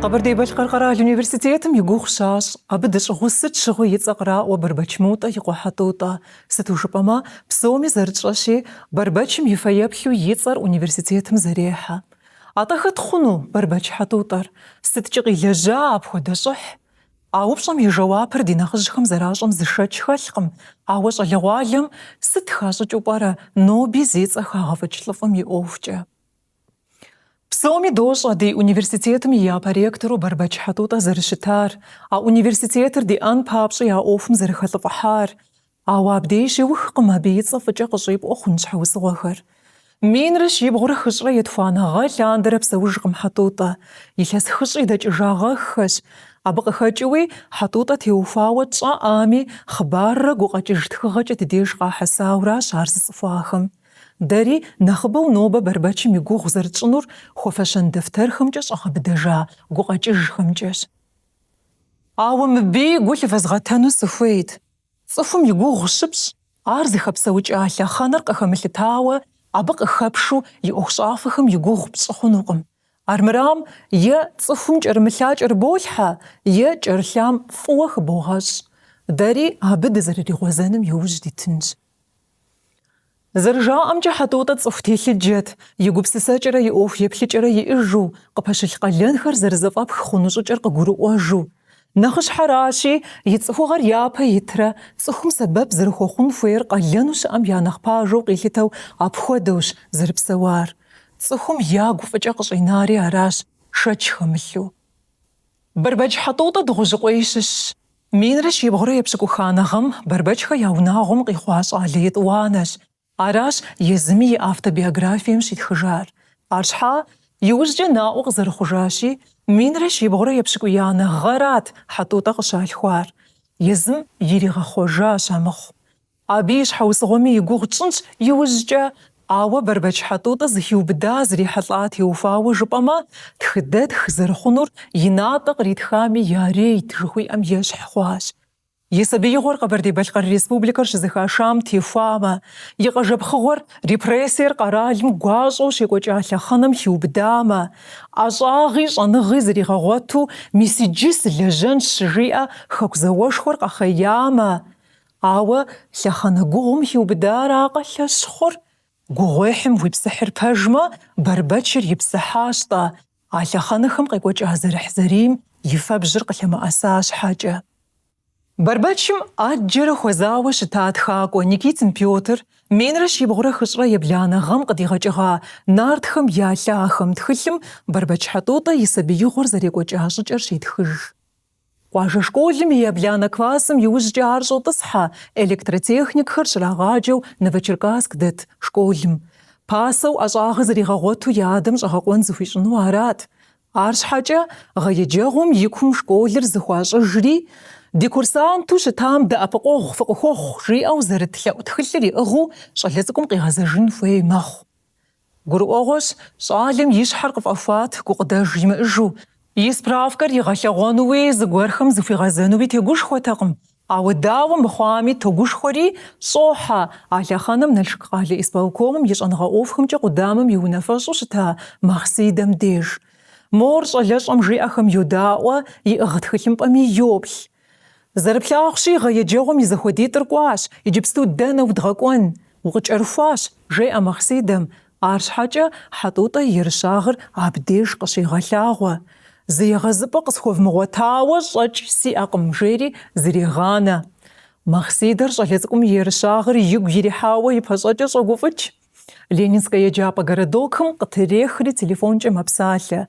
Къэбэрдей-Балъкъэр къэрал университетым и гугъу щащӏ, абы дыщӏыгъуу сыт щыгъуи и цӏэ къраӏуэ Бэрбэч Мутӏэ и къуэ Хьэтӏутӏэ. Сыту жыпӏэмэ, псоми зэрытщӏэщи, Бэрбэчым и фэеплъу и цӏэр университетым зэрехьэ. Атӏэ хэт хъуну Бэрбэч Хьэтӏутӏэр? Сыткӏи къилэжьа апхуэдэ щӏыхь? А упщӏэм и жэуапыр ди нэхъыжьхэм зэращӏэм зы шэч хэлъкъым, ауэ щӏалэгъуалэм сыт хащӏыкӏыу пӏэрэ ноби зи цӏэ хагъэфӏыкӏ лӏыфӏым и ӏуэхукӏэ? Псоми дощӏэ ди университетым и япэ ректору Бэрбэч Хьэтӏутӏэ зэрыщытар, а университетыр диӏэн папщӏи а ӏуэхум зэрыхэлӏыфӏыхьар. Ауэ абдеж щиухкъым абы и цӏэ фӏыкӏэ къыщӏипӏуэ хъун щхьэусыгъуэхэр. Минрэ щибгъурэ хыщӏрэ етхуанэ гъэ лъандэрэ псэужкъым Хьэтӏутӏэ. Илъэс хыщӏи дэкӏыжагъэххэщ. Абы къыхэкӏыуи, Хьэтӏутӏэ теухуауэ тщӏэӏами, хъыбаррэ гукъэкӏыж тхыгъэкӏэ ди деж къахьэсауращ ар зыцӏыхуахэм. Дэри нэхъыбэу нобэ Бэрбэчым и гугъу зэрытщӏынур хуэфэщэн дэфтэрхэмкӏэ щӏэгъэбыдэжа гукъэкӏыжхэмкӏэщ. Ауэ мыбыи гу лъывэзгъэтэну сыхуейт. Цӏыхум и гугъу щыпщӏ, ар зыхэпсэукӏа лъэхъэнэр къыхэмылъытауэ, абы къыхэпшу и ӏуэхущӏафэхэм и гугъу пщӏы хъунукъым. Армырам, е цӏыхум кӏэрымылъа кӏэрыболъхьэ, е кӏэрылъам фӏыуэ хыбогъэщӏ. Дэри абы дызэрыригъуэзэным иужь дитынщ. Зэрыжаӏэмкӏэ, Хьэтӏутӏэ цӏыху телъыджэт, и гупсысэкӏэрэ и ӏуэху еплъыкӏэрэ иӏэжу, къыпэщылъ къалэнхэр зэрызэфӏэпх хъуну щӏыкӏэр къыгурыӏуэжу. Нэхъыщхьэращи, и цӏыхугъэр япэ итрэ, цӏыхум сэбэп зэрыхуэхъун хуейр къалэну щыӏэм я нэхъ пажэу къилъытэу апхуэдэущ зэрыпсэуар. Цӏыхум ягу фӏыкӏэ къыщӏинари аращ, шэч хэмылъу. Бэрбэч Хьэтӏутӏэ Дыгъужьыкъуей щыщщ. Минрэ щибгъурэ епщыкӏуханэ гъэм Бэрбэчхэ я унагъуэм къихъуа щӏалэ етӏуанэщ. Аращ езыми и автобиографием щитхыжар. Арщхьа, иужькӏэ наӏуэ къызэрыхъужащи, минрэ щибгъурэ епщыкӏуиянэ гъэрат Хьэтӏутӏэ къыщалъхуар. Езым иригъэхъуэжащ амыхъу. Абы и щхьэусыгъуэми и гугъу тщӏынщ иужькӏэ, ауэ Бэрбэч Хьэтӏутӏэ зыхиубыда зрихьэлӏа теухуауэ жыпӏэмэ, тхыдэтх зэрыхъунур и натӏэ къритхами ярейт жыхуиӏэм ещхь хъуащ. И сабиигъуэр Къэбэрдей-Балъкъэр Республикэр щызэхашам техуамэ, и къэжэпхъыгъуэр репрессиер къэралым гуащӏэу щекӏуэкӏа лъэхъэнэм хиубыдамэ, ӏэщӏагъи щӏэныгъи зригъэгъуэту мис иджы сылэжьэнщ щыжиӏэ Хэку зауэшхуэр къэхъеямэ, Ауэ лъэхъэнэ гугъум хиубыдаракъэ лъэщ хъур? Гугъуехьым уипсыхьыр пэжмэ, Бэрбэчыр ипсыхьащ-тӏэ, а лъэхъэнэхэм къекӏуэкӏа зэрыхьзэрийм и фэбжьыр къылъэмыӏэса щхьэкӏэ. Бэрбэчым ӏэджэрэ хуэзауэ щыта тхакӏуэ Никитин Пётр минрэ щибгъурэ хыщӏрэ ебланэ гъэм къыдигъэкӏыгъа Нартхэм я лъахэм тхылъым Бэрбэч Хьэтӏутӏэ и сабиигъуэр зэрекӏуэкӏа щӏыкӏэр щетхыж. Къуажэ школым и ебланэ классым иужькӏэ ар щӏотӏысхьэ электротехникхэр щрагъаджэу Новочеркасск дэт школым. Пасэу ӏэщӏагъэ зригъэгъуэту и адэм щӏэгъэкъуэн зыхуищӏыну арат. Арщхьэкӏэ гъэ еджэгъуэм и кум школыр зэхуащӏыжри, ди курсанту щытам дэӏэпыкъуэгъу фыкъыхуэхъу жиӏэу зэрыт лъэӏу тхылъыр иӏыгъыу щӏалэ цӏыкӏум къигъэзэжын хуей мэхъу. Гурыӏуэгъуэщ, щӏалэм и щхьэр къыфӏэхуат гукъыдэж имыӏэжу. И справкэр игъэлъэгъуэнуи, зыгуэрхэм зыхуигъэзэнуи тегушхуэтэкъым. Ауэ дауэ мыхъуами, тогушхуэри, щӏохьэ а лъэхъэнэм Налшык къалэ исполкомым и щӏэныгъэ ӏуэхухэмкӏэ къудамэм и унафэщӏу щыта Махъсидэм деж. Мор щӏалэщӏэм жиӏэхэм йодаӏуэ, иӏыгъ тхылъымпӏэми йоплъ. Зэрыплъагъущи, гъэ еджэгъуэм и зэхуэдитӏыр кӏуащ, иджыпсту дэнэ удгъэкӏуэн? Укъыкӏэрыхуащ, жеӏэ Махъсидэм, арщхьэкӏэ Хьэтӏутӏэ и ерыщагъыр абдеж къыщегъэлъагъуэ. Зы егъэзыпӏэ къысхуэвмыгъуэтауэ щӏэкӏ сиӏэкъым, жери зрегъанэ. Махъсидэр щӏалэ цӏыкӏум и ерыщагъыр игу ирихьауэ и пащӏэкӏэ щӏогуфӏыкӏ. Ленинскэ еджапӏэ городокым къытрехри телефонкӏэ мэпсалъэ.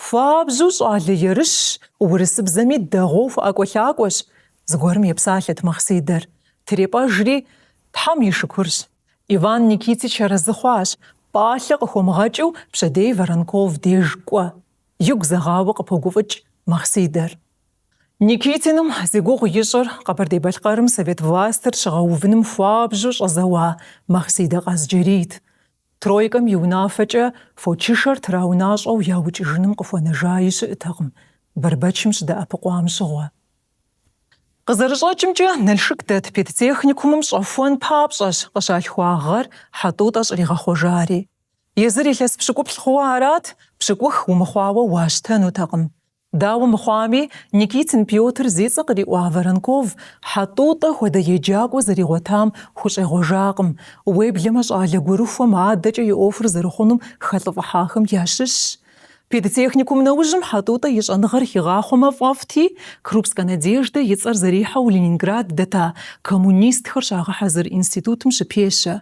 Хуабжьу щӏалэ ерыщщ, урысыбзэми дэгъуэу хуэӏэкӏуэлъакӏуэщ. Зыгуэрым епсалъэт Махъсидэр. Трепӏэжри, Тхьэм и шыкурщ. Иван Никитич арэзы хъуащ, пӏалъэ къыхомыгъэкӏыу пщэдей Воронков деж кӏуэ. Игу зэгъауэ къыпогуфӏыкӏ Махъсидэр. Никитиным зи гугъу ищӏыр Къэбэрдей-Балъкъэрым совет властыр щыгъэувыным хуабжьу щӏэзэуа Махъсидэ Къазджэрийт. Тройкэм и унафэкӏэ фочышэр траунащӏэу яукӏыжыным къыхуэнэжаи щыӏэтэкъым, Бэрбэчым щыдэӏэпыкъуам щыгъуэ. Къызэрыщӏэкӏымкӏэ, Налшык дэт педтехникумым щӏэхуэн папщӏэщ къыщалъхуа гъэр Хьэтӏутӏэ щӏригъэхъуэжари. Езыр илъэс пщыкӏуплӏ хъууэ арат, пщыкӏух умыхъуауэ уащтэнутэкъым. Дауэ мыхъуами, Никитин Пётр зи цӏэ къриӏуа Воронков Хьэтӏутӏэ хуэдэ еджакӏуэ зэригъуэтам хущӏегъуэжакъым, уеблэмэ щӏалэ гурыхуэм адэкӏэ и ӏуэхур зэрыхъунум хэлӏыфӏыхьахэм ящыщщ. Педтехникум нэужьым Хьэтӏутӏэ и щӏэныгъэр хигъахъуэмэ фӏэфӏти, Крупскэ Надеждэ и цӏэр зэрихьэу Ленинград дэта коммунистхэр щагъэхьэзыр институтым щыпещэ.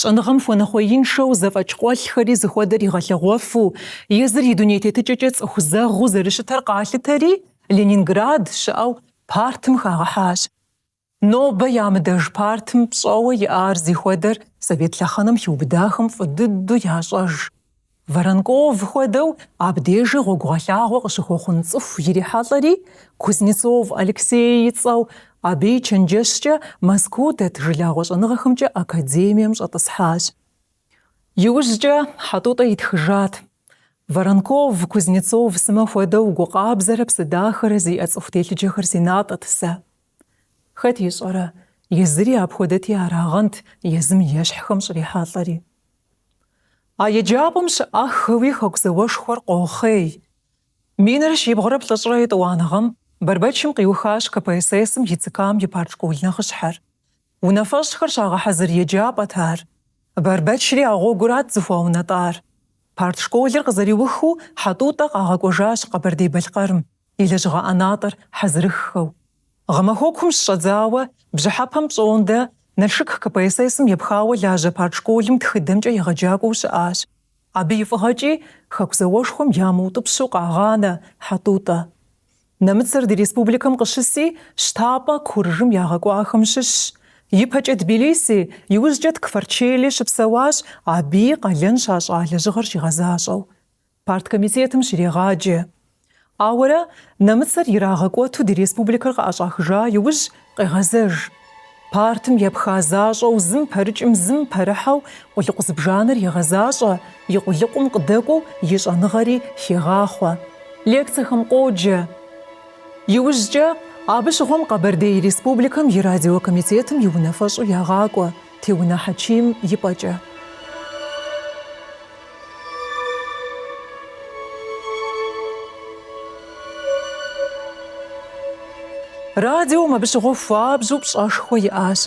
Щӏэныгъэм хуэнэхъуеиншэу зэфӏэкӏ къуэлъхэри зыхуэдэр игъэлъэгъуэфу, езыр и дуней тетыкӏэкӏэ цӏыху зэгъыу зэрыщытэр къалъытэри, Ленинград щыӏэу партым хагъэхьащ. Нобэ ямыдэж партым пщӏэуэ иӏар зихуэдэр совет лъэхъэнэм хиубыдахэм фӏы дыдэу ящӏэж. Воронков хуэдэу абдежи гъуэгугъэлъагъуэ къыщыхуэхъун цӏыху ирихьэлӏэри, Кузнецов Алексей и цӏэу, абы и чэнджэщкӏэ Мэзкуу дэт жылагъуэ щӏэныгъэхэмкӏэ академием щӏэтӏысхьащ. Иужькӏэ Хьэтӏутӏэ итхыжат, Воронков, Кузнецов сымэ хуэдэу гу къабзэрэ псэ дахэрэ зиӏэ цӏыху телъыджэхэр си натӏэт сэ. Хэт ищӏэрэ, езыри апхуэдэти арагъэнт езым ещхьхэм щӏрихьэлӏэри. А еджапӏэм щыӏэххэуи Хэку зауэшхуэр къохъей. Минрэ щибгъурэ плӏыщӏрэ етӏуанэ гъэм Бэрбэчым къиухащ КПСС-м и ЦК-м и парт школ нэхъыщхьэр. Унафэщӏхэр щагъэхьэзыр еджапӏэт ар. Бэрбэчри а гъуэгурат зыхуаунэтӏар. Парт школыр къызэриухыу Хьэтӏутӏэ къагъэкӏуэжащ Къэбэрдей-Балъкъэрым, и лэжьыгъэ ӏэнатӏэр хьэзырыххэу. Гъэмахуэкум щыщӏэдзауэ бжьыхьэпэм пщӏондэ Налшык КПСС-м епхауэ лажьэ парт школым тхыдэмкӏэ егъэджакӏуэу щыӏащ. Абы и фӏыгъэкӏи Хэку зауэшхуэм ямыутӏыпщу къагъанэ Хьэтӏутӏэ. Нэмыцэр ди республикэм къыщыси, щтапӏэ Куржым ягъэкӏуахэм щыщщ. Ипэкӏэ Тбилиси, иужькӏэ Ткварчели щыпсэуащ, абыи къалэн щащӏа лэжьыгъэр щигъэзащӏэу. Парт комитетым щрегъаджэ. Ауэрэ, нэмыцэр ирагъэкӏуэту ди республикэр къыӏэщӏахыжа иужь къегъэзэж. Партым епха защӏэу зым пэрыкӏым зым пэрыхьэу къулыкъу зыбжанэр егъэзащӏэ, и къулыкъум къыдэкӏуэу и щӏэныгъэри хегъахъуэ. Лекцэхэм къоджэ. Иужькӏэ, абы щыгъуэм Къэбэрдей Республикэм и радиокомитетым и унафэщӏу ягъакӏуэ Теунэ Хьэчим и пӏэкӏэ. Радиом абы щыгъуэ хуабжьу пщӏэшхуэ иӏащ.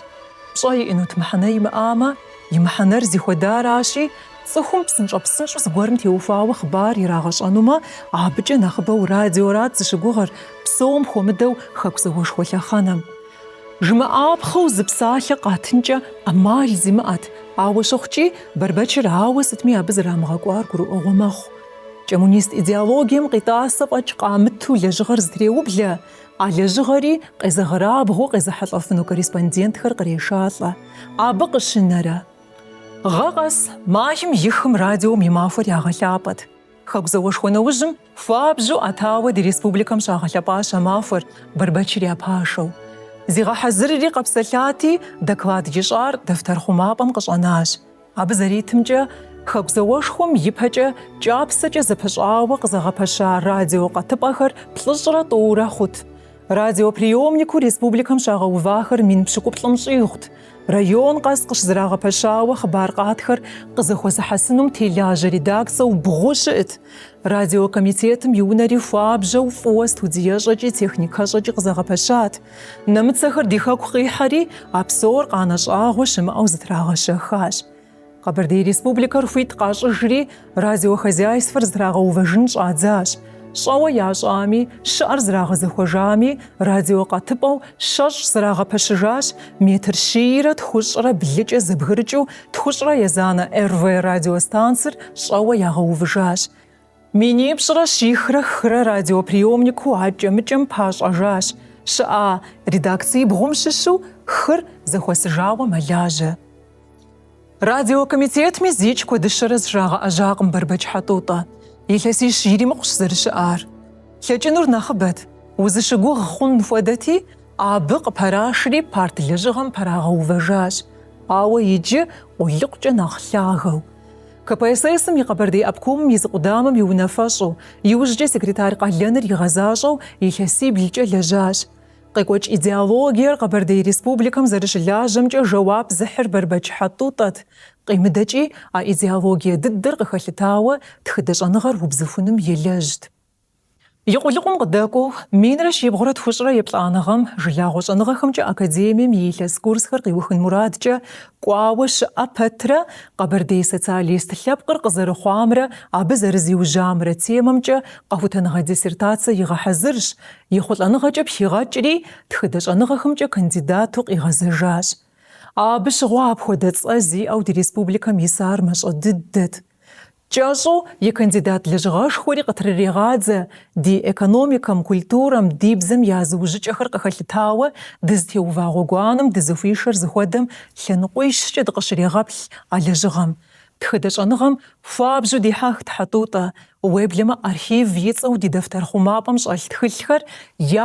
Пщӏэ иӏэнут мыхьэнэ имыӏамэ, и мыхьэнэр зихуэдаращи, цӏыхум псынщӏэ-псынщӏэу зыгуэрым теухуауэ хъыбар ирагъэщӏэнумэ, абыкӏэ нэхъыбэу радиорат зыщыгугъыр, псом хуэмыдэу Хэку зауэшхуэ лъэхъэнэм. Жымыӏапхъэу зы псалъэ къатынкӏэ ӏэмал зимыӏэт, ауэ щыхъукӏи, Бэрбэчыр ауэ сытми абы зэрамыгъэкӏуар гурыӏуэгъуэ мэхъу. Кӏэмунист идеологием къитӏасэ фӏэкӏ къамыту лэжьыгъэр зэтреублэ, а лэжьыгъэри къезэгъырабгъуу къезыхьэлӏэфыну корреспондентхэр кърешалӏэ. Абы къыщынэрэ? Гъэ къэс майм и хым радиом и махуэр ягъэлъапӏэт. Хэку зауэшхуэ нэужьым хуабжьу ӏэтауэ ди республикэм щагъэлъэпӏащ а махуэр, Бэрбэчыр я пашэу. Зигъэхьэзырри къэпсэлъати, доклад ищӏар дэфтэр хъумапӏэм къыщӏэнащ. Абы зэритымкӏэ, Хэку зауэшхуэм и пэкӏэ кӏапсэкӏэ зэпыщӏауэ къызэгъэпэща радио къэтыпӏэхэр плӏыщӏрэ тӏурэ хъут. Радиоприемникыу республикэм щагъэувахэр 70,000 щӏигъут. Район къэс къыщызэрагъэпэщауэ хъыбар къатхэр къызэхуэзыхьэсынум телажьэ редакцэу бгъу щыӏэт. Радиокомитетым и унэри хуабжьэу фӏыуэ студиещӏэкӏи техникэщӏэкӏи къызэгъэпэщат. Нэмыцэхэр ди хэку къихьэри, а псор къанэ щӏагъуэ щымыӏэу зэтрагъэщэхащ. Къэбэрдей Республикэр хуит къащӏыжри, радиохозяйствэр зэтрагъэувэжын щӏадзащ. Щӏэуэ ящӏами, щыӏэр зрагъэзэхуэжами, радиокъэтыпӏэу щэщӏ зэрагъэпэщыжащ, метр щийрэ тхущӏрэ блыкӏэ зэбгрыкӏыу тхущӏрэ езанэ РВ радиостанцыр щӏэуэ ягъэувыжащ. Минипщӏрэ щихрэ хырэ радиоприемникыу акӏэ-мыкӏэм пащӏэжащ. Щыӏа редакциибгъум щыщу хыр зэхуэсыжауэ мэлажьэ. Радиокомитетми зикӏ куэдыщэрэ зыщрагъэӏэжьакъым Бэрбэч Хьэтӏутӏэ. Илъэсищ иримыкъущ зэрыщыӏар. Лъэкӏынур нэхъыбэт, узыщыгугъ хъун хуэдэти, абы къыпэрашри парт лэжьыгъэм пэрагъэувэжащ, ауэ иджы къулыкъукӏэ нэхъ лъагэу. КПСС-м и Къэбэрдей обкомым и зы къудамэм и унафэщӏу, иужькӏэ секретарь къалэныр игъэзащӏэу илъэсиблкӏэ лэжьащ. Къекӏуэкӏ идеологиер Къэбэрдей Республикэм зэрыщылажьэмкӏэ жэуап зыхьыр Бэрбэч Хьэтӏутӏэт, къимыдэкӏи а идеологие дыдэр къыхэлъытауэ тхыдэ щӏэныгъэр убзыхуным елэжьт. И къулыкъум къыдэкӏуэу, минрэ щибгъурэ тхущӏрэ еплӏанэ гъэм Жылагъуэ щӏэныгъэхэмкӏэ академием и илъэс курсхэр къиухын мурадкӏэ кӏуауэ щыӏэ пэтрэ, Къэбэрдей социалист лъэпкъыр къызэрыхъуамрэ абы зэрызиужьамрэ темэмкӏэ къэхутэныгъэ диссертацэ игъэхьэзырщ, ехъулӏэныгъэкӏэ пхигъэкӏри, тхыдэ щӏэныгъэхэмкӏэ кандидату къигъэзэжащ. Абы щыгъуэ апхуэдэ цӏэ зиӏэу ди республикэм исар мащӏэ дыдэт. Кӏэщӏу и кандидат лэжьыгъэшхуэри къытрырегъадзэ, ди экономикэм, культурэм, ди бзэм я зыужьыкӏэхэр къыхэлъытауэ дызытеува гъуэгуанэм дызыхуишэр зыхуэдэм лъэныкъуищкӏэ дыкъыщрегъэплъ а лэжьыгъэм. Тхыдэ щӏэныгъэм хуабжьу дихьэхт Хьэтӏутӏэ, уеблэмэ архив и цӏэу ди дэфтэр хъумапӏэм щӏэлъ тхылъхэр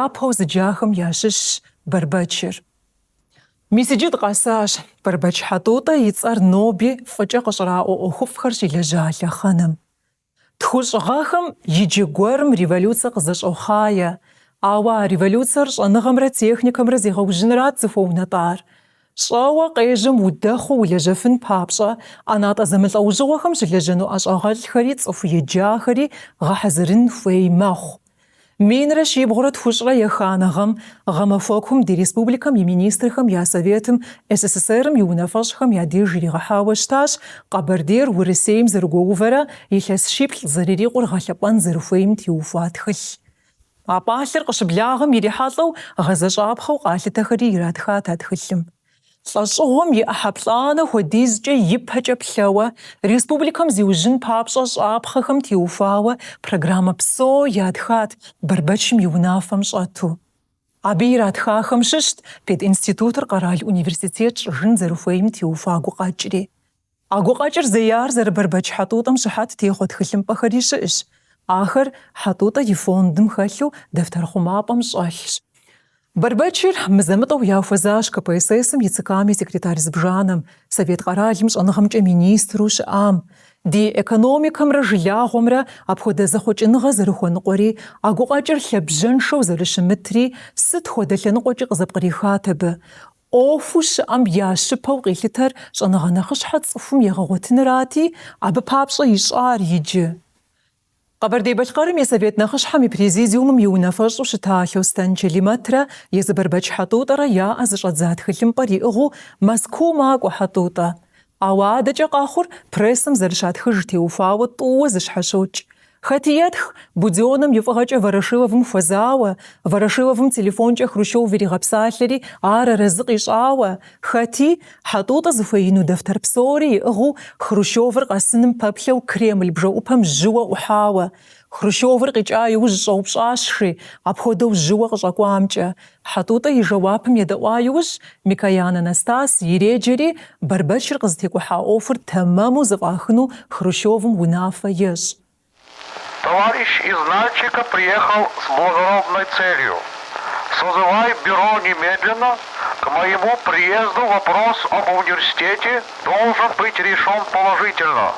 япэу зыджахэм ящыщщ Бэрбэчыр. Мис иджы дыкъэсащ Бэрбэч Хьэтӏутӏэ и цӏэр ноби фӏыкӏэ къыщӏраӏуэ ӏуэхуфӏхэр щилэжьа лъэхъэнэм. Тхущӏ гъэхэм иджы гуэрым революцэ къызэщӏохъае, ауэ а революцэр щӏэныгъэмрэ техникэмрэ зегъэужьынрат зыхуэунэтӏар. Щӏэуэ къежьэм удэхъуу улэжьэфын папщӏэ, ӏэнатӏэ зэмылӏэужьыгъуэхэм щылэжьэну ӏэщӏагъэлӏхэри цӏыху еджахэри гъэхьэзырын хуей мэхъу. Минрэ щибгъурэ тхущӏрэ еханэ гъэм гъэмахуэкум ди республикэм и Министрхэм я Советым СССР-м и унафэщӏхэм я деж иригъэхьауэ щытащ Къэбэрдейр Урысейм зэрыгуэувэрэ илъэс щиплӏ зэрырикъур гъэлъэпӏэн зэрыхуейм теухуа тхылъ. А пӏалъэр къыщыблагъэм ирихьэлӏэу гъэзэщӏапхъэу къалъытэхэри иратхат а тхылъым. Лӏэщӏыгъуэм и ӏыхьэ плӏанэ хуэдизкӏэ ипэкӏэ плъэуэ, республикэм зиужьын папщӏэ щӏапхъэхэм теухуауэ программэ псо ятхат Бэрбэчым и унафэм щӏэту. Абы иратхахэм щыщт пединститутыр къэрал университет щӏыжын зэрыхуейм теухуа гукъэкӏри. А гукъэкӏыр зеяр зэры-Бэрбэч Хьэтӏутӏэм щыхьэт техъуэ тхылъымпӏэхэри щыӏэщ. Ахэр Хьэтӏутӏэ и фондым хэлъу дэфтэр хъумапӏэм щӏэлъщ. Бэрбэчыр мызэ-мытӏэу яхуэзащ КПСС-м и ЦК-м и секретарь зыбжанэм, Совет къэралым щӏэныгъэмкӏэ министру щыӏам. Ди экономикэмрэ жылагъуэмрэ апхуэдэ зэхъуэкӏыныгъэ зэрыхуэныкъуэри, а гукъэкӏыр лъабжьэншэу зэрыщымытри сыт хуэдэ лъэныкъуэкӏи къызэпкърихат абы. ӏуэхуу щыӏэм я щыпэу къилъытэр щӏэныгъэ нэхъыщхьэ цӏыхум егъэгъуэтынырати, абы папщӏэ ищӏар иджы. Къэбэрдей-Балъкъэрым и Совет Нэхъыщхьэм и Президиумым и унафэщӏу щыта Лъостэн Чэлимэтрэ езы Бэрбэч Хьэтӏутӏэрэ я ӏэ зыщӏэдза тхылъымпӏэр иӏыгъыу Мэзкуу макӏуэ Хьэтӏутӏэ. Ауэ адэкӏэ къэхъур прессэм зэрыщатхыж теухуауэ тӏууэ зыщхьэщокӏ. Хэти етх, Будённэм и фӏыгъэкӏэ Ворошиловым хуэзауэ, Ворошиловым телефонкӏэ Хрущёв иригъэпсалъэри, ар арэзы къищӏауэ, хэти, Хьэтӏутӏэ зыхуеину дэфтэр псори иӏыгъыу Хрущёвыр къэсыным пэплъэу Кремль бжэӏупэм жьыуэ ӏухьауэ. Хрущёвыр къикӏа иужь щӏэупщӏащ, жи, апхуэдэу жьыуэ къыщӏэкӏуамкӏэ. Хьэтӏутӏэ и жэуапым едэӏуа иужь, Микоян Анастас иреджэри, Бэрбэчыр къызытекӏухьа ӏуэхур тэмэму зэфӏахыну Хрущёвым унафэ ещӏ. Товарищ из Нальчика приехал с благородной целью. Созывай бюро немедленно, к моему приезду вопрос об университете должен быть решен положительно.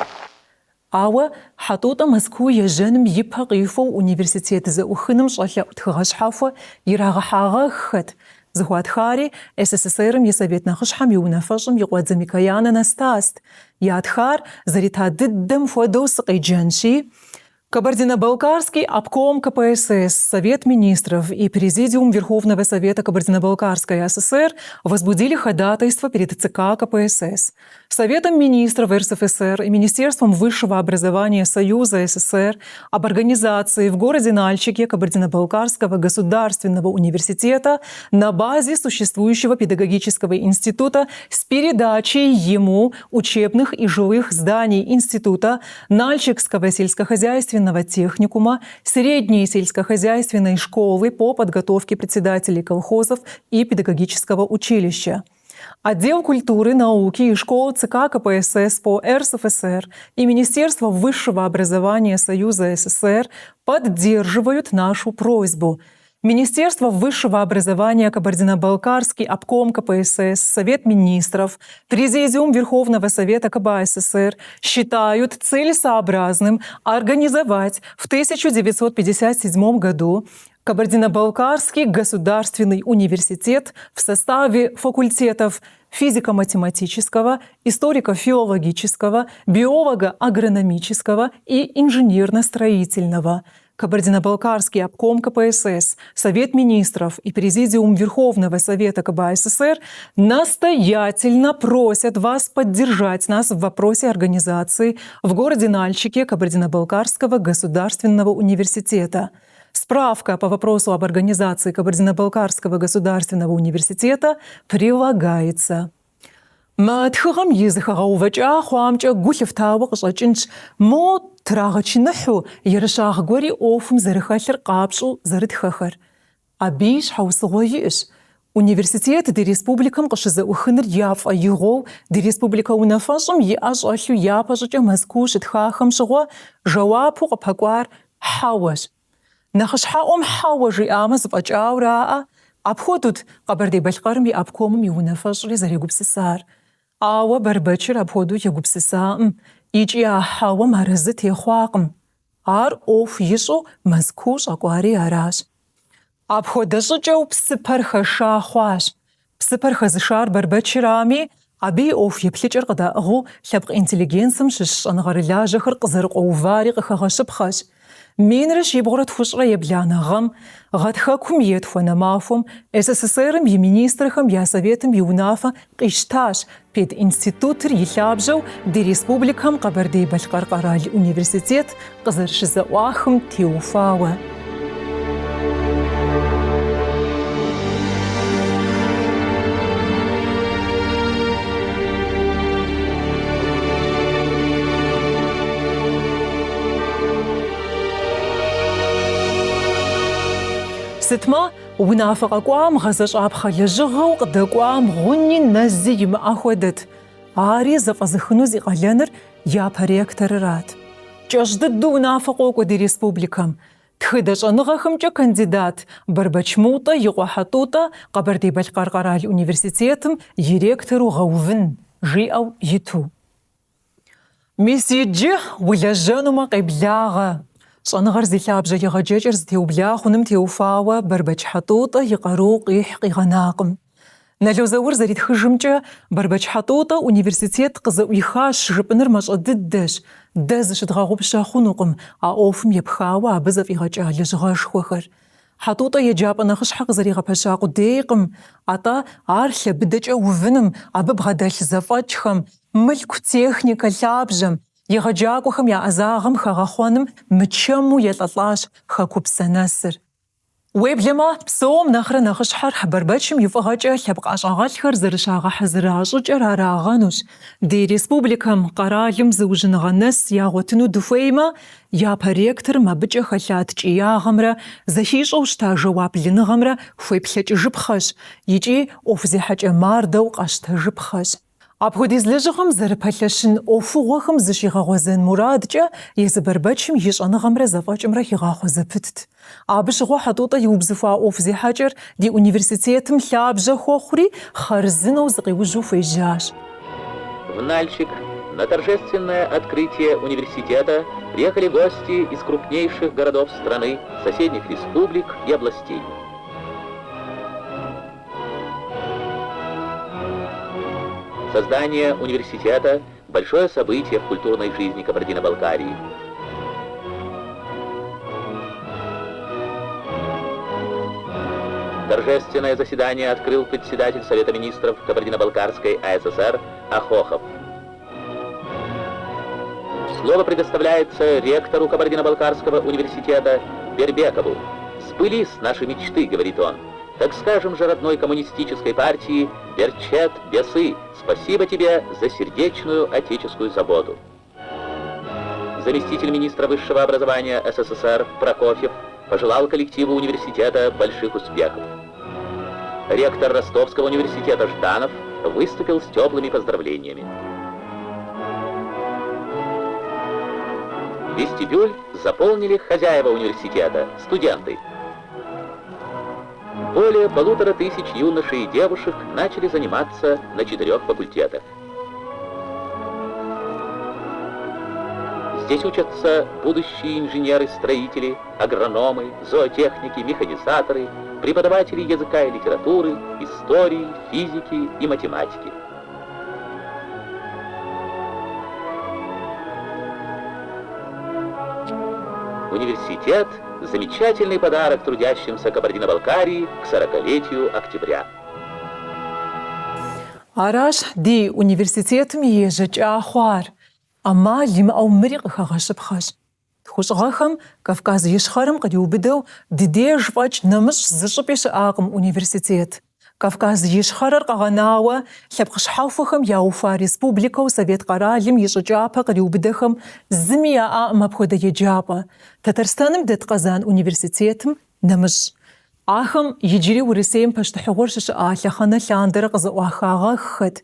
Ауэ Хьэтӏутӏэ Мэзкуу ежьэным и пэ къихуэу университет зэӏухыным щӏэлъэӏу тхыгъэ щхьэхуэ ирагъэхьагъэххэт, зыхуатхари СССР-м и Совет Нэхъыщхьэм и унафэщӏым и къуэдзэ Микоян Анастаст. Ятхар зэрита дыдэм хуэдэу сыкъеджэнщи, Кабардино-Балкарский обком КПСС, Совет министров и Президиум Верховного Совета Кабардино-Балкарской АССР возбудили ходатайство перед ЦК КПСС. Советом министров РСФСР и Министерством высшего образования Союза СССР об организации в городе Нальчике Кабардино-Балкарского государственного университета на базе существующего педагогического института с передачей ему учебных и жилых зданий института Нальчикского сельскохозяйственного техникума, средней сельскохозяйственной школы по подготовке председателей колхозов и педагогического училища. Отдел культуры, науки и школ ЦК КПСС по РСФСР и Министерство высшего образования Союза СССР поддерживают нашу просьбу. Министерство высшего образования Кабардино-Балкарский обком КПСС, Совет министров, Президиум Верховного Совета КБАССР считают целесообразным организовать в 1957 году Кабардино-Балкарский государственный университет в составе факультетов физико-математического, историко-филологического, биолого-агрономического и инженерно-строительного. Кабардино-Балкарский обком КПСС, Совет министров и Президиум Верховного Совета КБАССР настоятельно просят вас поддержать нас в вопросе организации в городе Нальчике Кабардино-Балкарского государственного университета. Справка по вопросу об организации Кабардино-Балкарского государственного университета прилагается. Мы тхыгъэм и зэхэгъэувэкӏа хъуамкӏэ гу лъыфтауэ къыщӏэкӏынщ, мо трагъэчыныхьу, ерыщагъ гуэри ӏуэхум зэрыхэлъыр къапщӏу зэрытхэхэр. Абыи щхьэусыгъуэ иӏэщ. Университет ди республикэм къыщызэӏухыныр яфӏэигъуэу ди республикэ унафэщӏым и ӏэ щӏэлъу япэщӏыкӏэ Мэзкуу щытхахэм щыгъуэ жэуапу къыпэкӏуар хьэуэщ. Нэхъыщхьэӏуэм хьэуэ жиӏамэ зэфӏэкӏаураӏэ, апхуэдэут Къэбэрдей-Балъкъэрым и обкомым и унафэщӏри зэрегупсысар. Ауэ Бэрбэчыр апхуэдэу егупсысаӏым икӏи а хьэуэм арэзы техъуакъым. Ар ӏуэху ищӏу Мэзкуу щӏэкӏуари аращ. Апхуэдэ щӏыкӏэу псыпэр хэша хъуащ. Псыпэр хэзышар Бэрбэчырами, абы и ӏуэху еплъыкӏэр къыдаӏыгъыу лъэпкъ интеллигенцэм щыщ щӏэныгъэрылажьэхэр къызэрыкъуэувари къыхэгъэщыпхъэщ. Минрэ щибгъурэ тхущӏрэ ебланэ гъэм, гъатхэкум и етхуанэ махуэм, СССР-м и Министрхэм я Советым и унафэ къищтащ пединститутыр и лъабжьэу ди республикэм Къэбэрдей-Балъкъэр къэрал университет къызэрыщызэӏуахым теухуауэ. Сытмэ, унафэ къэкӏуам гъэзэщӏапхъэ лэжьыгъэу къыдэкӏуам гъуни нэзи имыӏэ хуэдэт. Ари зэфӏэзыхыну зи къалэныр япэ ректорырат. Кӏэщӏ дыдэу унафэ къокӏуэ ди республикэм. Тхыдэ щӏэныгъэхэмкӏэ кандидат Бэрбэч Мутӏэ и къуэ Хьэтӏутӏэ Къэбэрдей-Балъкъэр къэрал университетым и ректору гъэувын, жиӏэу иту. Мис иджы улэжьэнумэ къеблагъэ. Щӏэныгъэр зи лъабжьэ егъэджэкӏэр зэтеубла хъуным теухуауэ Бэрбэч Хьэтӏутӏэ и къару къихь къигъэнакъым. Нало Заур зэритхыжымкӏэ, Бэрбэч Хьэтӏутӏэ университет къызэӏуихащ жыпӏэныр мащӏэ дыдэщ. Дэ зыщыдгъэгъупщэ хъунукъым а ӏуэхум епхауэ абы зэфӏигъэкӏа лэжьыгъэшхуэхэр. Хьэтӏутӏэ еджапӏэ нэхъыщхьэ къызэригъэпэща къудейкъым, атӏэ ар лъэ быдэкӏэ увыным, абы бгъэдэлъ зэфӏэкӏхэм, мылъку, техникэ лъабжьэм, егъэджакӏуэхэм я ӏэзагъэм хэгъэхъуэным мычэму елӏэлӏащ хэкупсэ нэсыр. Уеблэмэ, псом нэхърэ нэхъыщхьэр Бэрбэчым и фӏыгъэкӏэ лъэпкъ ӏэщӏагъэлӏхэр зэрыщагъэхьэзыра щӏыкӏэр арагъэнущ. Ди республикэм, къэралым зыужьыныгъэ нэс ягъуэтыну дыхуеймэ, япэ ректорым абыкӏэ хэлъа ткӏиягъэмрэ зэхищӏэу щыта жэуаплыныгъэмрэ хуеплъэкӏыжыпхъэщ икӏи ӏуэху зехьэкӏэ мардэу къэщтэжыпхъэщ. Апхуэдиз лэжьыгъэм зэрыпэлъэщын ӏуэхугъуэхэм зыщигъэгъуэзэн мурадкӏэ езы Бэрбэчым и щӏэныгъэмрэ зэфӏэкӏымрэ хигъахъуэ зэпытт. Абы щыгъуэ Хьэтӏутӏэ иубзыхуа ӏуэху зехьэкӏэр ди университетым лъабжьэ хуэхъури, хъарзынэу зыкъиужьу хуежьащ. В Нальчик на торжественное открытие университета приехали гости из крупнейших городов страны, соседних республик и областей. Создание университета – большое событие в культурной жизни Кабардино-Балкарии. Торжественное заседание открыл председатель Совета министров Кабардино-Балкарской АССР Ахохов. Слово предоставляется ректору Кабардино-Балкарского университета Бербекову. «Сбылись наши мечты», — говорит он. Так скажем же родной коммунистической партии «Берчет, бесы, спасибо тебе за сердечную отеческую заботу». Заместитель министра высшего образования СССР Прокофьев пожелал коллективу университета больших успехов. Ректор Ростовского университета Жданов выступил с теплыми поздравлениями. Вестибюль заполнили хозяева университета, студенты. Более 1500 юношей и девушек начали заниматься на 4 факультетах. Здесь учатся будущие инженеры-строители, агрономы, зоотехники, механизаторы, преподаватели языка и литературы, истории, физики и математики. Университет Замечательный подарок трудящимся Кабардино-Балкарии к сорокалетию октября. Аращ ди университетым и ежьэкӏа хъуар. ӏэмал имыӏэу мыри къыхэгъэщыпхъэщ. Тхущӏ гъэхэм Кавказ Ищхъэрэм къриубыдэу ди деж фӏэкӏ нэмыщӏ зы щӏыпӏи щыӏакъым университет. Кавказ Ищхъэрэр къэгъэнауэ, лъэпкъ щхьэхуэхэм яухуа республикэу Совет къэралым и щӏы кӏапэ къриубыдэхэм зыми яӏакъым апхуэдэ еджапӏэ, Тэтэрстэным дэт Къэзан университетым нэмыщӏ. Ахэм иджыри Урысейм пащтыхьыгъуэр щыщыӏа лъэхъэнэ лъандэрэ къызэӏуахагъэххэт.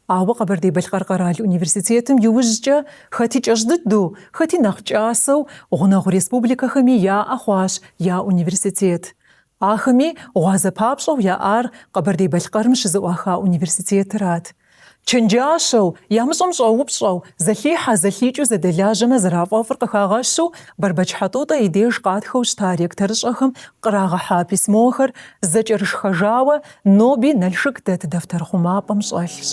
Ауэ Къэбэрдей-Балъкъэр къэрал университетым иужькӏэ хэти кӏэщӏ дыдэу, хэти нэхъ кӏасэу гъунэгъу республикэхэми яӏэ хъуащ я университет. Ахэми гъуазэ папщӏэу яӏар Къэбэрдей-Балъкъэрым щызэӏуаха университетырат. Чэнджащэу, ямыщӏэм щӏэупщӏэу, зэлъихьэ-зэлъикӏыу зэдэлажьэмэ зэрафӏэфӏыр къыхагъэщу, Бэрбэч Хьэтӏутӏэ и деж къатхэу щыта ректорыщӏэхэм кърагъэхьа письмохэр зэкӏэрышхэжауэ ноби Налшык дэт дэфтэр хъумапӏэм щӏэлъщ.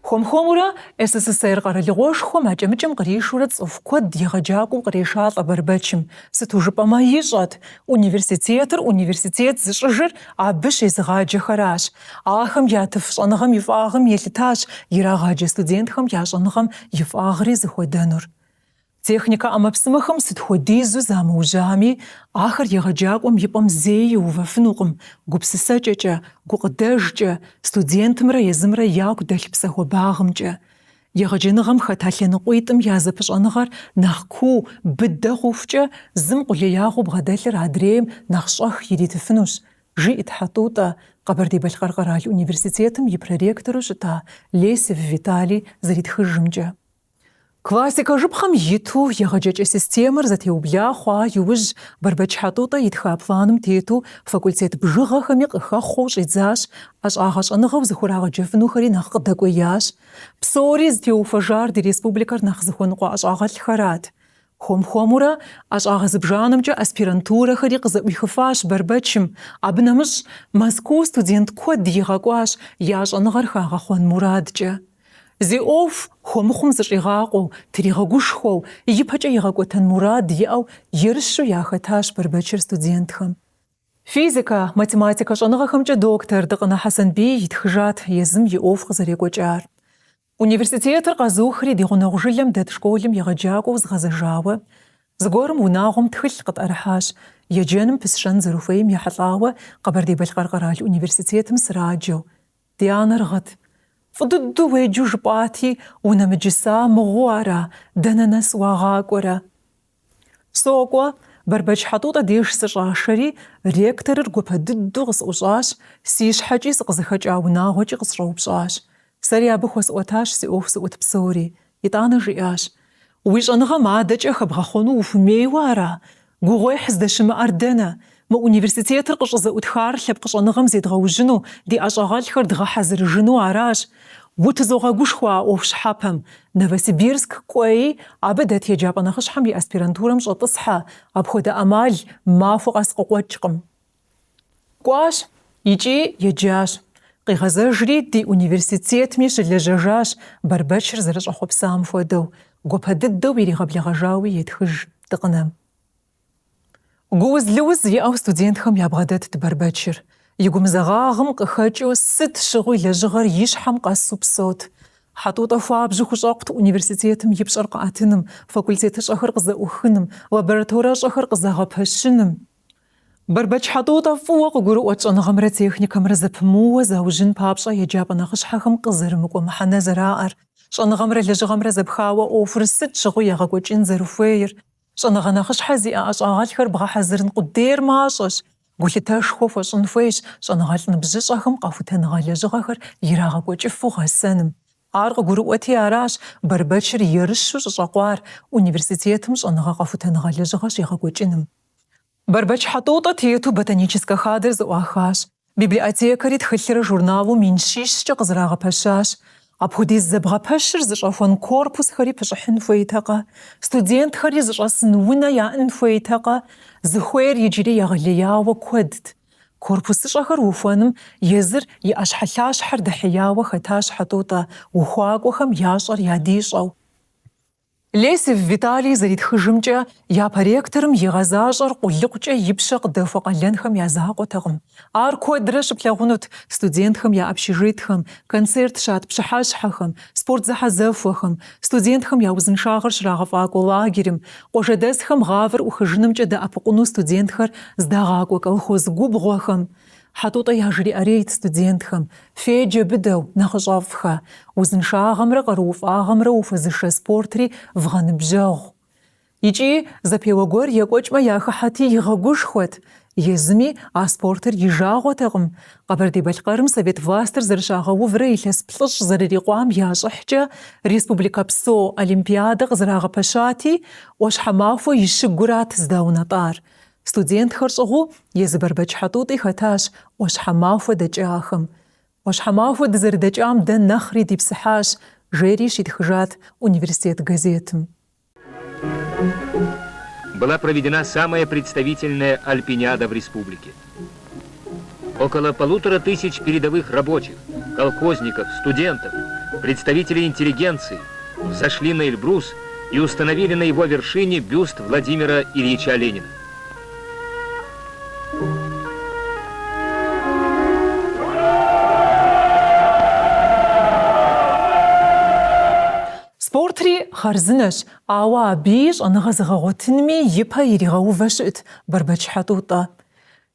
Хуэм-хуэмурэ СССР къэралыгъуэшхуэм акӏэмыкӏэм къришурэ цӏыху куэд егъэджакӏуэу кърешалӏэ Бэрбэчым. Сыту жыпӏэмэ, ищӏэт, университетыр университет зыщӏыжыр абы щезыгъаджэхэращ. Ахэм ятыф щӏэныгъэм и фӏагъым елъытащ ирагъаджэ студентхэм я щӏэныгъэм и фӏагъри зыхуэдэнур. Техникэ ӏэмэпсымэхэм сыт хуэдизу замыужьами, ахэр егъэджакӏуэм и пӏэм зэи иувэфынукъым, гупсысэкӏэкӏэ, гукъыдэжкӏэ, студентымрэ езымрэ яку дэлъ псэ хуабагъымкӏэ. Егъэджэныгъэм хэт а лъэныкъуитӏым я зэпыщӏэныгъэр нэхъ куу, быдэ хъухукӏэ, зым къулеягъыу бгъэдэлъыр адрейм нэхъ щӏэх иритыфынущ, жиӏэт Хьэтӏутӏэ, Къэбэрдей-Балъкъэр къэрал университетым и проректору щыта Лесев Виталий зэритхыжымкӏэ. Классикэ жыпхъэм иту егъэджэкӏэ системэр зэтеубла хъуа иужь Бэрбэч Хьэтӏутӏэ итха планым тету факультет бжыгъэхэми къыхэхъуэу щӏидзащ, ӏэщӏагъэ щӏэныгъэу зыхурагъэджэфынухэри нэхъ къыдэкӏуеящ. Псори зытеухуэжар ди республикэр нэхъ зыхуэныкъуэ ӏэщӏагъэлӏхэрат. Хуэм-хуэмурэ ӏэщӏагъэ зыбжанэмкӏэ аспирантурэхэри къызэӏуихыфащ Бэрбэчым. Абы нэмыщӏ, Мэзкуу студент куэд игъэкӏуащ я щӏэныгъэр хагъэхъуэн мурадкӏэ. Зи ӏуэху хуэмыхъум зыщӏигъакъуэу, тригъэгушхуэу, ипэкӏэ игъэкӏуэтэн мурад иӏэу ерыщу яхэтащ Бэрбэчыр студентхэм. Физикэ, математикэ щӏэныгъэхэмкӏэ доктор Дыкъынэ Хьэсэнбий итхыжат езым и ӏуэху къызэрекӏуэкӏар. Университетыр къэзухри ди гъунэгъу жылэм дэт школым егъэджакӏуэу згъэзэжауэ, зыгуэрым унагъуэм тхылъ къытӏэрыхьащ, еджэным пысщэн зэрыхуейм ехьэлӏауэ Къэбэрдей-Балъкъэр къэрал университетым сраджэу. Ди анэр гъыт. Фӏы дыдэу уеджэу жыпӏати, унэмыджыса мыгъуэу ара, дэнэ нэс уагъакӏуэрэ? Сокӏуэ, Бэрбэч Хьэтӏутӏэ деж сыщӏашэри, ректорыр гуапэ дыдэу къысӏущӏащ, си щхьэкӏи сыкъызыхэкӏа унагъуэкӏи къысщӏэупщӏащ. Сэри абы хуэсӏуэтащ си ӏуэху зыӏут псори. Итӏанэ жиӏащ, Уи щӏэныгъэм адэкӏэ хэбгъэхъуэну ухуэмейуэ ара? Гугъуехь здэщымыӏэр дэнэ? Мы университетыр къыщӏызэӏутхар лъэпкъ щӏэныгъэм зедгъэужьыну, ди ӏэщӏагъэлӏхэр дгъэхьэзырыжыну аращ. Утызогъэгушхуэ а ӏуэху щхьэпэм. Новосибирск кӏуэи, абы дэт еджапӏэ нэхъыщхьэм и аспирантурэм щӏэтӏысхьэ, апхуэдэ ӏэмал махуэ къэс къыкъуэкӏкъым. Кӏуащ икӏи еджащ. Къигъэзэжри, ди университетми щылэжьэжащ Бэрбэчыр зэрыщӏэхъуэпсам хуэдэу, гуапэ дыдэу иригъэблэгъэжауи етхыж Дыкъынэм. Гууз-лыуз иӏэу студентхэм ябгъэдэтт Бэрбэчыр. И гумызагъагъым къыхэкӏыу сыт щыгъуи лэжьыгъэр и щхьэм къэсу псэут. Хьэтӏутӏэ хуабжьу хущӏэкъут университетым и пщӏэр къэӏэтыным, факультетыщӏэхэр къызэӏухыным, лабораторэщӏэхэр къызэгъэпэщыным. Бэрбэч Хьэтӏутӏэ фӏыуэ къыгурыӏуэт щӏэныгъэмрэ техникэмрэ зэпымыууэ заужьын папщӏэ еджапӏэ нэхъыщхьэхэм къызэрымыкӏуэ мыхьэнэ зэраӏэр, щӏэныгъэмрэ лэжьыгъэмрэ зэпхауэ ӏуэхур сыт щыгъуи егъэкӏуэкӏын зэрыхуейр. Щӏэныгъэ нэхъыщхьэ зиӏэ ӏэщӏагъэлӏхэр бгъэхьэзырын къудейр мащӏэщ, гулъытэшхуэ хуэщӏын хуейщ щӏэныгъэлӏ ныбжьыщӏэхэм къэхутэныгъэ лэжьыгъэхэр ирагъэкӏуэкӏыфу гъэсэным. Ар къыгурыӏуэти аращ Бэрбэчыр ерыщу щӏыщӏэкъуар университетым щӏэныгъэ-къэхутэныгъэ лэжьыгъэ щегъэкӏуэкӏыным. Бэрбэч Хьэтӏутӏэ тету ботаническэ хадэр зэӏуахащ. Библиотекэри тхылърэ журналу 700-кӏэ къызэрагъэпэщащ. Апхуэдиз зэбгъэпэщыр зыщӏэхуэн корпусхэри пыщӏыхьын хуейтэкъэ? Студентхэри зыщӏэсын унэ яӏэн хуейтэкъэ? Зыхуейр иджыри егъэлеяуэ куэдт. Корпусыщӏэхэр ухуэным езыр и ӏэщхьэлъащхьэр дэхьеяуэ хэтащ Хьэтӏутӏэ, ухуакӏуэхэм ящӏэр ядищӏэу. Лесев Виталий зэритхыжымкӏэ, япэ ректорым игъэзащӏэр къулыкъукӏэ и пщэ къыдэхуэ къалэнхэм я закъуэтэкъым. Ар куэдрэ щыплъагъунут студентхэм я общежитхэм, концерт щат пщыхьэщхьэхэм, спорт зэхьэзэхуэхэм, студентхэм я узыншагъэр щрагъэфӏакӏуэ лагерым, къуажэдэсхэм гъавэр ӏухыжынымкӏэ дэӏэпыкъуну студентхэр здагъакӏуэ колхоз губгъуэхэм. Хьэтӏутӏэ яжриӏэрейт студентхэм, Феджэ быдэу, нэхъыщӏэфӏхэ, узыншагъэмрэ къарууфӏагъэмрэ ухуэзышэ спортри вгъэныбжьэгъу. Икӏи зэпеуэ гуэр екӏуэкӏмэ яхыхьэти игъэгушхуэт. Езыми а спортыр и жагъуэтэкъым. Къэбэрдей-Балъкъэрым совет властыр зэрыщагъэуврэ илъэс плӏыщӏ зэрырикъуам я щӏыхькӏэ республикэпсо олимпиадэ къызэрагъэпэщати, ӏуащхьэмахуэ и щыгурат здаунэтӏар. Студентхэр щӏыгъуу езы Бэрбэч Хьэтӏутӏи хэтащ ӏуащхьэмахуэ дэкӏахэм. ӏуащхьэмахуэ дызэрыдэкӏам дэ нэхъри дипсыхьащ, жери щитхыжат университет газетым. Была проведена самая представительная альпиниада в республике. Около 1500 передовых рабочих, колхозников, студентов, представителей интеллигенции взошли на Эльбрус и установили на его вершине бюст Владимира Ильича Ленина. Спортри хъарзынэщ, ауэ абыи щӏэныгъэ зэгъэгъуэтынми и пэ иригъэувэ щыӏэт Бэрбэч Хьэтӏутӏэ.